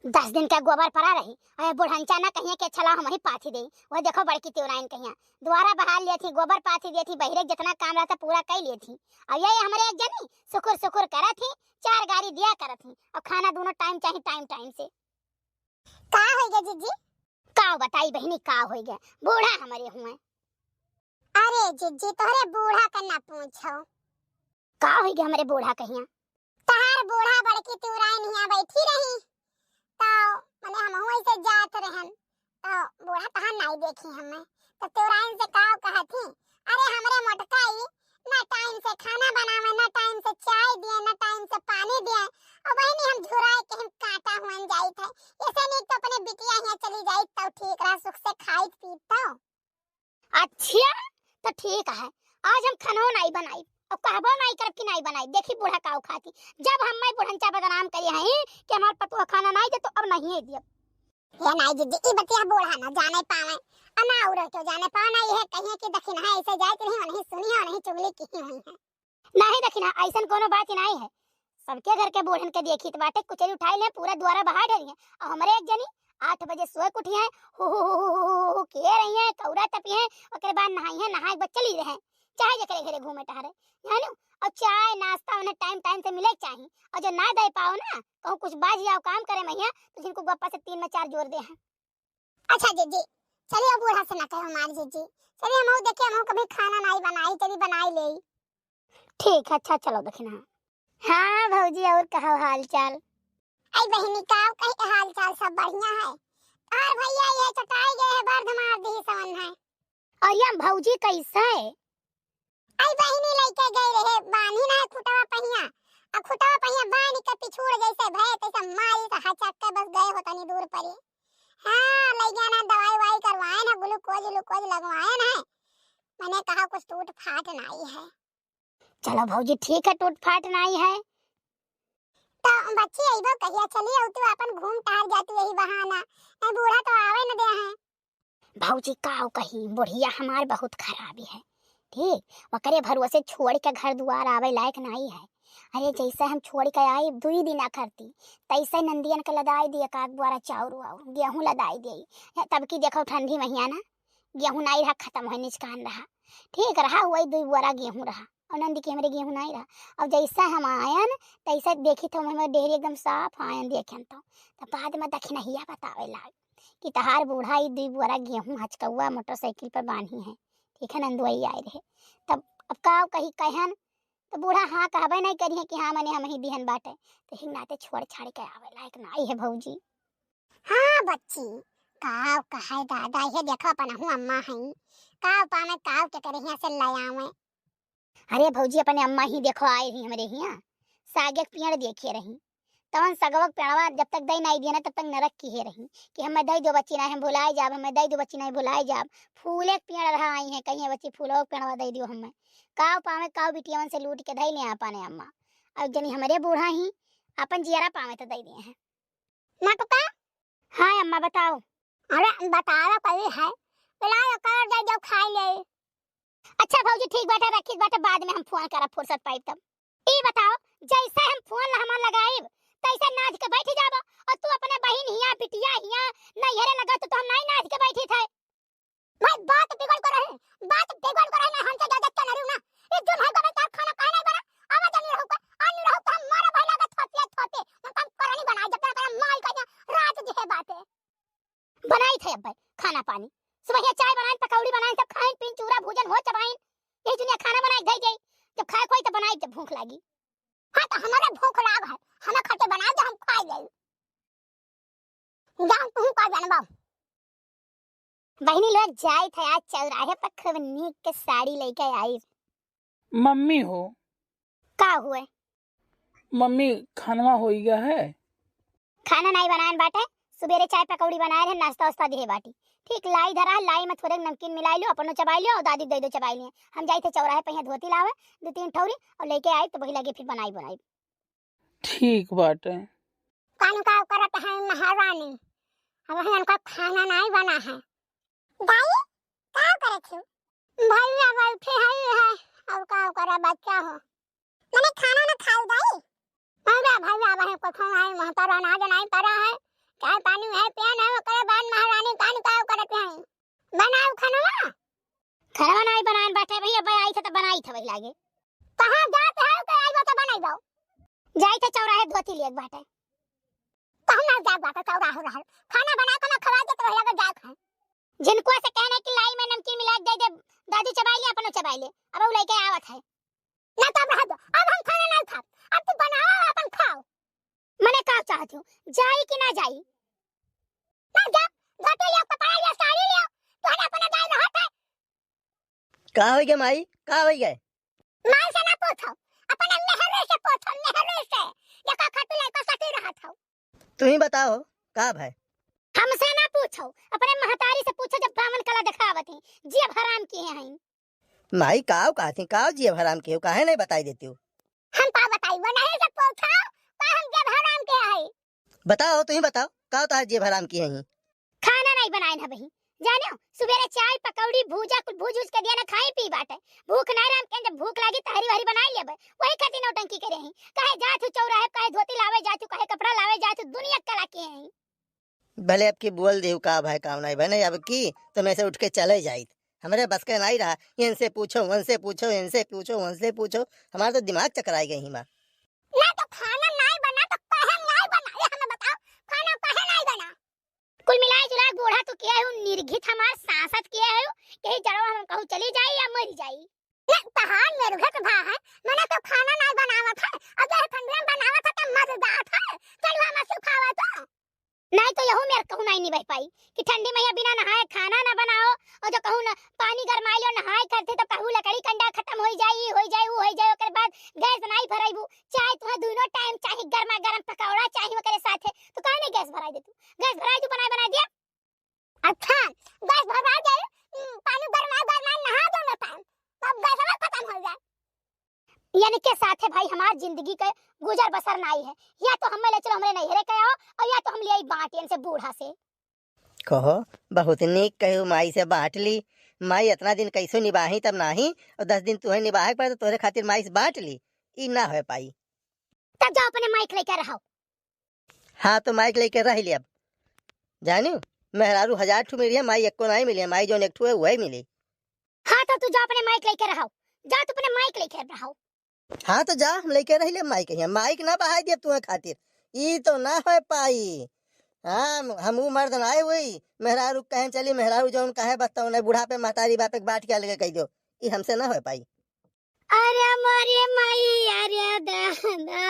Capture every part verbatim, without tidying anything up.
दस दिन का गोबर परा रही, अरे बुढ़ंचा ना कहिया के छला हमही पाथी देई। वह देखो बड़की तिवराइन कहिया द्वारा बहार लिया थी, गोबर पाथी दिया थी, बहिरे जितना काम रहता पूरा कई लिया थी। अब ये हमरे एक जनी सुकुर सुकुर करत ही, चार गारी दिया करत ही, और खाना दोनों टाइम चाही, टाइम टाइम से। का होइगा जीजी? का बताई बहिनी, का होइगा, बूढ़ा हमरे हुए। अरे जीजी, तोहरे बूढ़ा का ना पूछो। का होइगा हमरे बूढ़ा कहिया? तहार बूढ़ा बड़की तिवराइन हिया बैठी रही, तो मने हमहू ऐसे जात रहन, तो बूढ़ा तहार नाई देखी हमें, तो तिवराइन से का कहत ही, अरे हमरे मोटका ई ना टाइम से खाना बनावे, ना टाइम से चाय दिए, ना टाइम से पानी दिए, और बहिनी हम झुराए के हम काटा हुअन जाइत है, ऐसे नहीं तो अपने बिटिया हिया चली जाइत तो ठीक रहा, सुख से खाइत पीत तो। अच्छा, तो ठीक है, आज हम खानो नाई बनाई, और कहबो नाई करब कि नाई बनाई। देखी बूढ़ा काऊ खाती, जब हम मैं बुढ़ंचा बदनाम करे हैं कि हमार पतोह खाना नाई दे, तो अब नहीं दियब। ये नाई जीजी, ई बतिया बूढ़ा ना जाने पावे, अना और क्यों जाने पावे ना, यह कहिए कि दखिनहा ऐसे जाइत रही, नहीं सुनी है, नहीं चुगली की हुई है। नहीं दखिनहा, ऐसन कोनो बात ही नहीं है। सबके घर के बूढ़न के देखी त बाटे, कुचरी उठाई ले, पूरा द्वारा बहार डरी है। और हमरे एक जनी आठ बजे सोए के उठी है, हु, हु, हु, हु, हु, हु, हु, किए रही है, कौरा तपी है, ओकरे बाद नहाई है, नहाए के बाद चली रहे, चाहे जेकरे घरे घूमे टहरे, जानू। और चाय नाश्ता उन्हें टाइम टाइम से मिले के चाही, और जो ना दे पाओ ना, कहूँ कुछ बाज जाओ काम करे मैया, तो जिनको गप्पा से तीन में चार जोर दे हैं। अच्छा जीजी, चलिए बूढ़ा से ना कहो हमार जीजी, चलिए हम देखे, हम कभी खाना नहीं बनाई, चलिए बनाई ले। ठीक है, अच्छा चलो दखिनहा। हाँ भौजी, और कहो हाल चाल? आई बहिनी, का कही हाल चाल, सब बढ़िया है। और भैया ये चटाई गए है, बर्द मार दी सवन है। और ये भौजी कैसे है? आई बहिनी लइके गई रहे, बांधी ना है खुटवा पहिया, आ खुटवा पहिया बांध के पिछुड़ जैसे भय तैसे मारी से हचक के बस गए हो तनी दूर परी। हाँ, लइ गया ना, दवाई वाई करवाए ना, ग्लूकोज ग्लूकोज लगवाए ना, मैंने कहा कुछ टूट फाट नाई है। चलो भौजी, ठीक है, टूट फाट नाई है। तो बच्ची अइबो कहिया? चली अउतू, अपन घूम टहर जातू यही बहाना, नहीं बूढ़ा तो आवे न दे हैं। भौजी काव कही, बुढ़िया हमार बहुत खराबी है, ठीक, ओकरे भरोसे छोड़ के घर दुआर आवे लायक नाई है। अरे जैसे हम छोड़ के आई दुई दिन करती, तैसे नंदियन के लदाई दिए, काक बोरा चाउर वाउर, गेहूं लदाई दिए। तब की देखो ठंडी महीना ना, गेहूं नाई रहा, खत्म होए निचकान रहा, ठीक रहा, वही दुई बोरा गेहूं रहा। और नंदी के हमरे गेहूं नाई रहा। और जैसा हम आयन, तैसा देखी तो हमें डेहरी एकदम साफ आयन देखेन तो। तब बाद में दखिनहिया बतावे लाग कि तहार बूढ़ा ई दुई बोरा गेहूं हचकौआ मोटरसाइकिल पर बांधी है, ठीक है, नंदुआई आए रहे। तब अब का कही कहन, तो बूढ़ा हाँ कहबे नहीं करिए कि हाँ मने हम ही दिहन बाटे, तो हिंग नाते छोड़ छाड़ के आवे लायक नाई है भौजी। हाँ बच्ची, काव कहे दादा, ये देखो अपन हूँ अम्मा हई, काव पावे काव के करे हियाँ से ले आवे। अरे भौजी, अपने अम्मा ही देखो आए रही हमरे हियाँ, सागे के पेड़ देखे रही, तवन सगवा के पेड़वा जब तक दई नाई दिया ना तब तक नरक किहे रही कि हमें दई दो बच्ची नाई, हम भुलाए जाब, हमें दई दो बच्ची नाई, भुलाए जाब। फूले के पेड़ रहा आई है, कहिए बच्ची फूलो के पेड़वा दई दियो हमें, काव पावे काव बिटियावन से लूट के धई ले आपने अम्मा। अब जनी हमरे बूढ़ा ही अपन जियरा पावे तो दई दिए हैं। मोटका? हाँ अम्मा, बताओ। अरे बतावा कही है, बुलाओ कर दे, जब खाई ले। अच्छा भौजी, ठीक बाटे, रखी बाटे, बाद में हम फोन करब, फुर्सत पाइब तब। ई बताओ, जैसे हम फोन ला हमार लगाइब, तैसे नाच के बैठ जाबो, और तू अपने बहिन हिया, बिटिया हिया, नैहरे लगा, तो, तो हम नहीं नाच के बैठी थे। भाई, बात बिगड़ को रहे, बात बिगड़ को रहे ना, हमसे ज्यादा चनरू ना। एक दिन है को तार खाना काहे नहीं बना? आवा जनी रहू का, आनी रहू का, मारा भाई लगा थोपिया थोपे। उनका हम करनी बनाए, जब तक माल का जा, रात जी है बात है। बनाई थे अब भाई खाना पानी, सुबह चाय बनाए, पकौड़ी बनाए, सब खाइन पीन, चूरा भूजन हो चबाइन। यही दुनिया खाना बनाए दे गई, जब खाए कोई तो बनाए जब भूख लागी। हाँ, तो हमारे भूख लाग है, हमें खटे बनाए दे, हम खाए जाई। जाओ, तुम का जानबा। बहिनी लोग, जाइत है आज चौराहे पर, खूब नीक के साड़ी लेके आई। मम्मी हो। का हुए? मम्मी, खानवा होई गया है? खाना नहीं बनाए बाटे, सुबेरे चाय पकौड़ी बनाए रहे, नाश्ता वास्ता दिए बाटी। ठीक लाई धरा है, लाई में थोड़े नमकीन मिलाई लियो, अपनो चबाई लियो और दादी दे दो चबाई लिए। हम जाइत है चौराहे पे यहाँ धोती लावे, दो तीन ठौरी और लेके आई तो वही लगे फिर बनाई बनाई। ठीक बाटे। कानू का करत है महारानी, अब हमन का खाना नहीं बना है। दाई, का करत हो? भैया बैठे हैं, ये है, और का करा बच्चा हो? मैंने खाना ना खाऊ दाई। अरे भैया, वही कुछ नहीं, महतारा अनाज नहीं पड़ा है, चाय पानी है, पियन है, ओकरे बाद महारानी कान का करत है। बनाओ खानवा। खानवा नाई बनान बाटे भैया, अब आई थे तो बनाई थे वही लागे। कहाँ जात है, तो आई बता बनाई जाओ। जाई थे चौराहे धोती लिए बाटे। कहूँ ना जात बाटे चौराहे रहल। खाना बना के ना खवा दे तो वही लगे जात है। जिनको से कहने की लाई में नमकीन मिला के दे दे, दादी चबाई ले, अपनो चबाई ले। अब वो लेके आवत है। ना तो अब रह दो, अब हम खाना नहीं खाब। अब तू बनाओ, अपन खाओ। मने का चाहत हो, जाई कि ना जाई? ना जा, धोती लियो, कपड़ा लियो, साड़ी लियो, तोहरे अपने दाई रहत है। का होई गे माई, का होई गे? माई से ना पूछो, अपने मेहरे से पूछो, मेहरे से। देखो खटू लड़का सटी रहत हो। तू ही बताओ, का भाई? हमसे ना पूछो, अपने महतारी से पूछो, जब बावन कला देखावत ही, जियब हराम किहे हैं। माई, काव कहत ही, काव जियब हराम किहे हो, काहे नहीं बताई देती हो? हम का बताई, वो नहीं से पूछो, का हम जियब हराम किहे हैं? बताओ, तू ही बताओ, काव तोहार जियब हराम किहे हैं? खाना नहीं बनाइन है बही, जाने हो, सुबेरे चाय, पकौड़ी, भूजा, कुल भूज उज के दिया ना, खाई पी बाटे। भूख नहीं रहन के, जब भूख लागी, तहरी वहरी बनाई लेबे, वही खातिर नौटंकी करे हैं। कहे जात हूँ चौराहे, कहे धोती लावे जात हूँ, कहे कपड़ा लावे जात हूँ, दुनिया कला किहे हैं। भले अब की बोल देहु का भाई काम नहीं बने, अब की तो मैं से उठ के चले जाइत। हमरे बस के नहीं रहा, इनसे पूछो, उनसे पूछो, इनसे पूछो, उनसे पूछो, हमारा तो दिमाग चकराई गई ही माँ। ना तो खाना नहीं बना तो काहे नहीं बना, ये हमें बताओ, खाना काहे नहीं बना? कुल मिलाए जुलाए बूढ़ा तो किहे हो, निर्घित हमार सांसत किहे हो, यही जड़वा हम कहूँ चली जाई या मरी जाई। ना तहार निर्घित भा है, मैंने तो खाना नहीं बनावत है, अगर ठंडी में बनावत है तो मर जात है, चलवा में सुखावत है। नहीं तो यहू मेर कहूँ नहीं निभाई पाई कि ठंडी में बिना नहाए खाना ना बनाओ, और जो कहूँ ना पानी गरमाई लो, नहाए करते तो कहूँ लकड़ी कंडा खत्म होई जाई, होई जाई, ऊ होई जाई, ओकर बाद गैस नहीं भराइबू, चाहे तुम्हें दोनों टाइम चाहे गर्मा गर्म पकौड़ा चाहे ओकरे साथे, तो काहे नहीं गैस भराई दे तू? गैस भराई दू, बनाए बनाए दिया। अच्छा, गैस भराई दे, हम्म, पानी गरमाए गरमाए नहा दोनों टाइम, तब गैसवा खत्म हो जाए। यानी के साथे भाई हमार जिंदगी के गुजर बसर नाई है, या तो हमें ले चलो हमरे नैहरे के आओ, और या तो हम ले आई बांट इनसे बूढ़ा से। कहो, बहुत नीक कहू, माई से बांट ली। माई इतना दिन कैसो निबाही तब नाही, और दस दिन तुहे निबाहे के पड़े तो तोहरे खातिर माई से बांट ली, ई ना हो पाई। तब जाओ अपने माई के लेके रहो। हाँ, तो माई के लेके रह ले अब। जानियो, मेहरारू हजार ठू मिली है, माई एको नहीं मिली है, माई जौन एक ठू है वही मिली। हाँ, तो तू जा अपने माई के लेके रहो, जा तू अपने माई के लेके रहो। हाँ, तो जा, हम लेके रह ले माई के यहाँ, माई के ना बहाई देब तुहे खातिर, ई तो ना हो पाई। हाँ, हम ऊ मर्द ना आए हुई, मेहरारू कहें चली, मेहरारू जौन कहे बस तौने, बुढ़ापे महतारी बापे के बांट के अलगे कह दो, ई हमसे ना हो पाई। अरे मोरे माई, अरे दादा,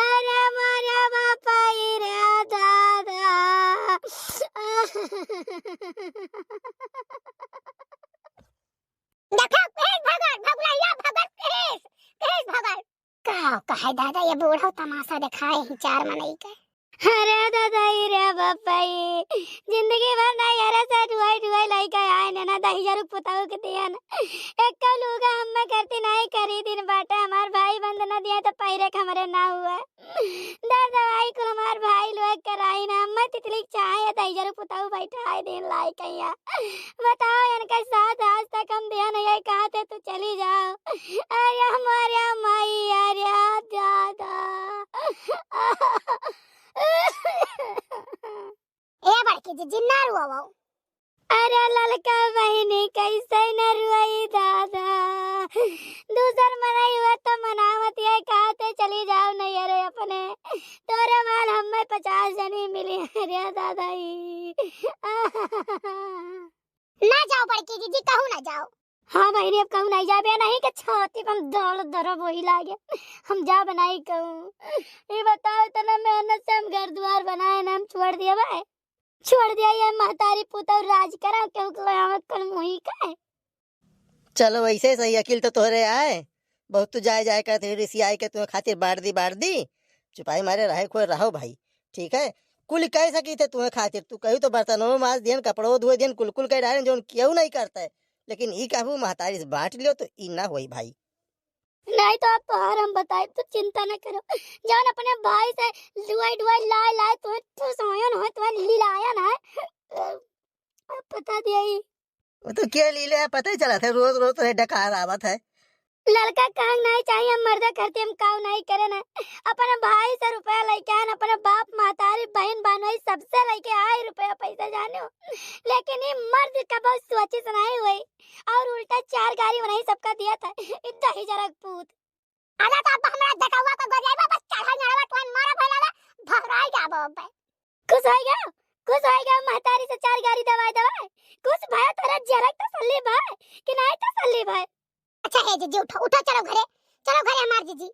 अरे मोरे बापाई रे दादा। देखो, कहेस भगत, भगुलैया भगत कहेस, कहेस भगत। का कहे दादा, ये बूढ़ो तमाशा देखाए ही चार मनई के। अरे दादा, ई रे बापा, ई जिंदगी भर नहीं, अरे से ढुआई ढुआई लइका आए ने ना दहिजरू पुताऊ के दिया ना। एक लूगा हम्मे करती नहीं खरीदिन बाटे, हमार भाई बंद ना दिया तो पहिरे के हमरे ना हुआ। दर दवाई कुल हमार भाई लोग कराई ना, हम्मे तितली के चाहे दहिजरू पुताऊ बैठा आए दिन लाई कहिया। बताओ, इनका साथ आज तक हम दिया नहीं, कहा थे तू चली जाओ। अरे हमारे माई, अरे दादा। ए बड़की जीजी, ना रुआवो। अरे ललका बहिनी, कैसे न रुआई दादा। दूसर मनई हुआ तो मनावत, ये कहा थे चली जाओ नहीं, अरे अपने तोरे माल हमें पचास जनी मिली, अरे दादा ई। ना जाओ बड़की जीजी, कहूँ ना जाओ। हाँ बहिनी, अब कहूँ नहीं जाबे, नहीं के छाती पे हम दौड़ दरब वही लागे, हम जाबे नहीं कहूँ। ये बताओ, इतना मेहनत से हम घर द्वार बनाए ना, हम छोड़ दिया भाई, छोड़ दिया ये महतारी पुतौ राज करा, क्यों कल मुही का है। चलो, वैसे सही अकिल तो तोहरे आए, बहुत तू जाए जाए करत हो, रिसियाई के तुम्हें खातिर बांट दी, बांट दी। चुपाई मारे रहे खोए रहो भाई, ठीक है? कुल कह सकी थे तुम्हें खातिर, तू कहू तो बर्तनों माज दियन, कपड़ों धोए दियन, कुल कुल कह डाले, जौन केहू नहीं करता है, लेकिन ई कहू महतारी से बांट लियो तो ई ना होई भाई। नहीं तो अब तोहार हम बताई, तू चिंता न करो, जौन अपने भाई से डुआई डुआई लाए लाए तुम्हें ठुसायन है, तुम्हें लिलायन है, अब बता दिया ही। वो तो क्या लीले है, पता ही चला था, रोज रोज तो डकार आवत है। लड़का कहन नहीं चाहिए, हम मर्दा करते हम काम नहीं करे ना। अपने भाई से रुपया लेके आए, अपने बाप, महतारी, बहन, बहनोई सबसे लेके आए रुपया पैसा जानो, लेकिन ये मर्द का बहुत सोचिस नहीं हुई और उल्टा चार गारी वही सबका दिया था। इतना ही जरक पूत। अरे तो अब हमरा जटौआ का गोरियावा बस चढ़ा नड़वा टोन मारा भैला बा, भराई जाबो अब। खुश होई गया, खुश होई गया, महतारी से चार गारी दवाई दवाई। खुश भया, तोरा जरक तसल्ली भय कि नहीं तसल्ली भय? अच्छा हे जीजी, उठो, उठो, चलो घरे, चलो घरे हमार जीजी।